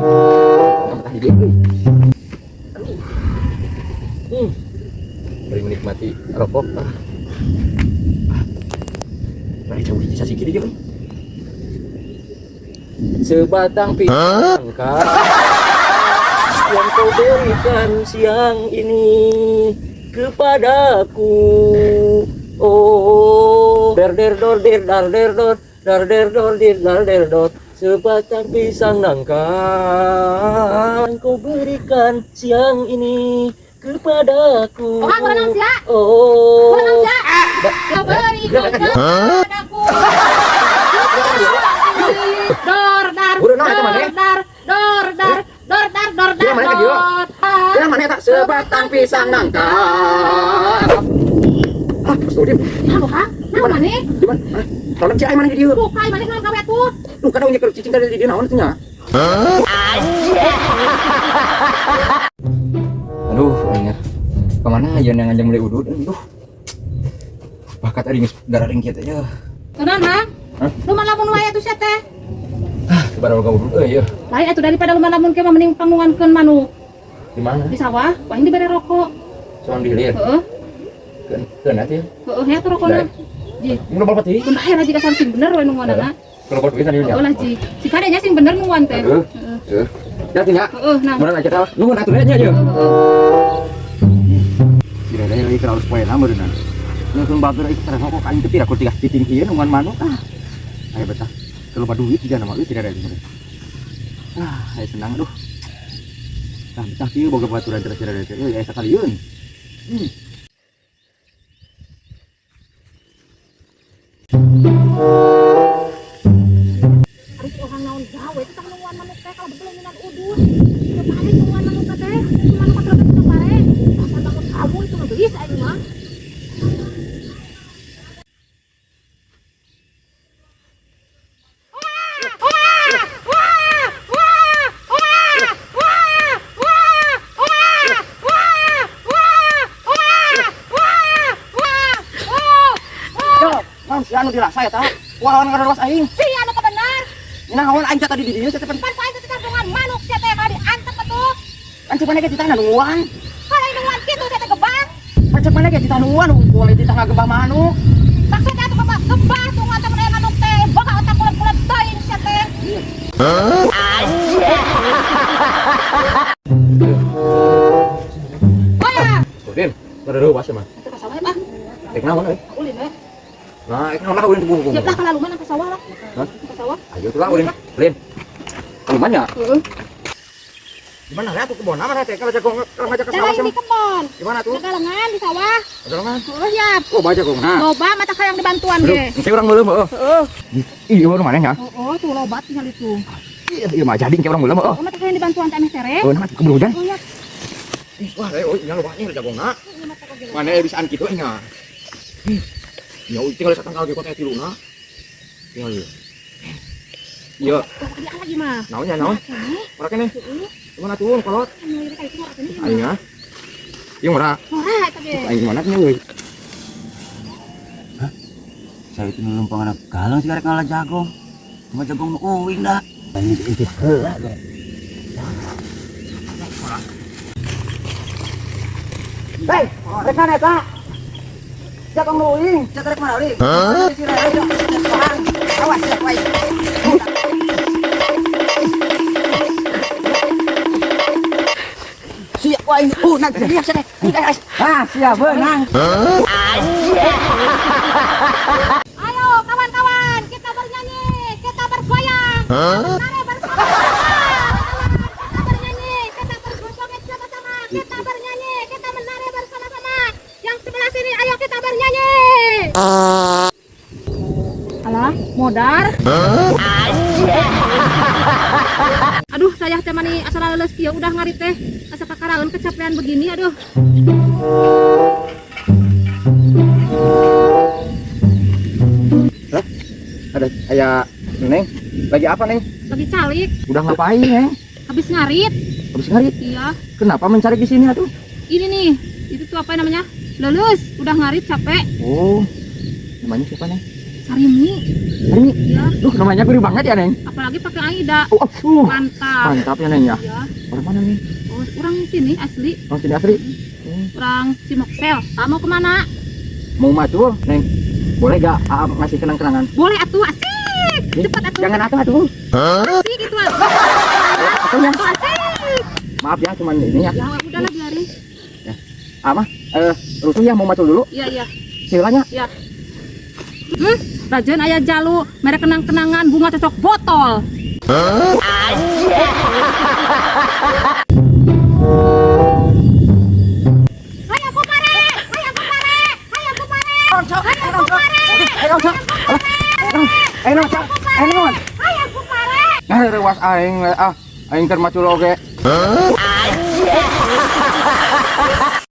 Betah di dieu euy. Aduh. Bari menikmati rokok. Ah. Bari jauh hiji sasiki di dieu euy. Sebatang pisang yang kau berikan siang ini kepadaku. Oh, der der dor der dar der dor dar der dor der dar der dor. Sebatang pisang nangka yang kau berikan siang ini kepadaku. Oh, berenang sia. Oh. Berenang sia. Kau berikan kepadaku. Dor dar Berenang eta dor maneh? dar dor dar dor dar dor dar Iya, maneh ka dieu? dor. Yang mana tak sebatang pisang nangka. Ah, studi. Halo, Kang. Naon maneh? Di mana? Tolong cai mana di dieu? Buka maneh naon gawe atuh? Duh, kadang nyekel cicing tadi di dieu naon teh nya? Aduh, aing kemana aja yang ngajak mulai udud, aduh. Bakat tadi geus gararing kieu teh ya. Tenan, Hang? Hah? Lu lamun wae atuh sia teh. Ah, kebar boga udud euy ya. Lain atuh daripada lu lamun ke mah mending pangungankeun manuk Di mana? di sawah, wah ini dibere rokok. Soang di hilir. Heeh, Keun keun atuh. heeh ya tuh rokona. Ji, Mun loba peti. kun bae lah jika sing bener we nungguanana. Kalau duit tadi nya. Heeh lah ji. Si kadenya sing bener nungguan teh. Heeh. Heeh. Heeh. Ya tinggal. Heeh, nah. Mun aja tah. Nuhun atuh nya nya. Heeh. Tidak ada lagi terlalu poe nama beunang. Nungguan batur ieu teh rokok aing teh pira ku tiga titing ieu nungguan manuk ah. Aya betah. Kalau loba duit juga nama euy tidak ada. Ah, aya senang aduh. Tah betah kieu boga baturan teh tidak ada teh euy aya sakalieun. Ari si orang naon gawe itu tah nungguan manuk teh kalau bebelenginan udud. Teu pare nungguan manuk teh. Itu manuk teh teu pare. Dasar bangun kamu itu mah geus aing mah. Yo, naon si anu dirasa eta? Wawan ngarewas aing. Si anu kebenar. Naon aing teh tadi di dieu teh pan Pan aing teh kampungan manuk sia teh kalau diantep atuh. pan cek mana ge ditah nungguan. Kalau nungguan kitu sia teh gebah. Pan cek mana ge ditah nungguan boleh ditah ngagebah manuk. Maksudnya atuh gebah gebah tuh ngantep aya manuk teh. Boga otak kulit-kulit teuing sia teh. Wah, Udin, ngarewas mah. teu ka sawah bah. Rek naon euy? Ulin we. Nah, rek naon lah ulin teu Siap lah kalau lumayan ke sawah lah. Hah? Ke sawah. Ayo tuh lah ulin. Ulin. Lumayan ya? Heeh. Di mana ya tuh kebon apa teh kalau jagung kalau ngajak ke sawah Lain di kebon. Di mana tuh? Galengan di sawah. Galengan. Heeh ya. Oh, baca jagung. Nah. Loba mata hayang dibantuan ge. Engke urang meuleum heuh. Heeh. Ih, urang mana ya? Heeh, tuh loba tinggal itu. Iya, iya mah jadi engke urang meuleum heuh. Oh, mata hayang dibantuan teh ameh tere. Oh, nah keburu hujan. Oh ya. Ih, wah, oh, nya loba nya jagongna. Mana bisaan kitu nya. Ya, tinggal satangkal ge kota tiluna. Tinggal ieu. Iya. Oh, lagi mah. Naonnya naon? Ora keneh. Heeh. Mana tuh kolot? Anu ieu ka itu ora keneh. Aing ah. Ieu ora. Ora eta ge. Aing mana nya euy. Hah? Saya itu numpang anak galang sih karek ngalah jagong. Cuma jagong nu uing dah. Aing intip heula ge. Hei, rek mana eta? Jagong nu uing, cek rek mana uing? Awas ya, wai. Siap wai, nang siap siap. Ah, siap beunang. Ayo kawan-kawan, kita bernyanyi, kita bergoyang, kita menari bersama-sama. Kita bernyanyi, kita berjoget sama-sama, kita bernyanyi, kita menari bersama-sama. Yang sebelah sini, ayo kita bernyanyi. Alah, modar. Aduh, saya teh mani asal leuleus kieu udah ngarit teh. Asa kakaraeun kecapean begini, aduh. Hah? Ada aya Neng, lagi apa Neng? Lagi calik, Udah ngapain Neng? Habis ngarit. Habis ngarit? Iya. Kenapa mencari di sini atuh? Ini nih, itu tuh apa namanya? Lulus, udah ngarit capek. Oh, namanya siapa Neng? Sarimi. Ini, Ya, duh, namanya gurih banget ya, Neng. Apalagi pakai Aida. Oh. Mantap. Mantap ya, Neng, ya. Ya. Orang mana nih? Oh, orang sini asli, Orang sini asli. Orang Cimoksel. Ah, mau kemana? Mau macul, Neng. Boleh gak Aa ngasih kenang-kenangan? Boleh atuh, asik. Nih, Cepat atuh. jangan atuh atuh. Asik itu atuh. Atuh ya. Atuh asik. Maaf ya, cuman ini ya. Ya udahlah, biarin. Ama, rusuh ya, mau macul dulu. Iya. Silanya. Ya. Rajan aya jalu, mere kenang-kenangan bunga cocok botol. Hayang ku pare, hayang ku pare, hayang ku pare, hayang ku pare, Ayo, Cak. Ayo, Cak. Ayo, hayang ku pare. Nah, rewas aing ah, aing keur macul oge.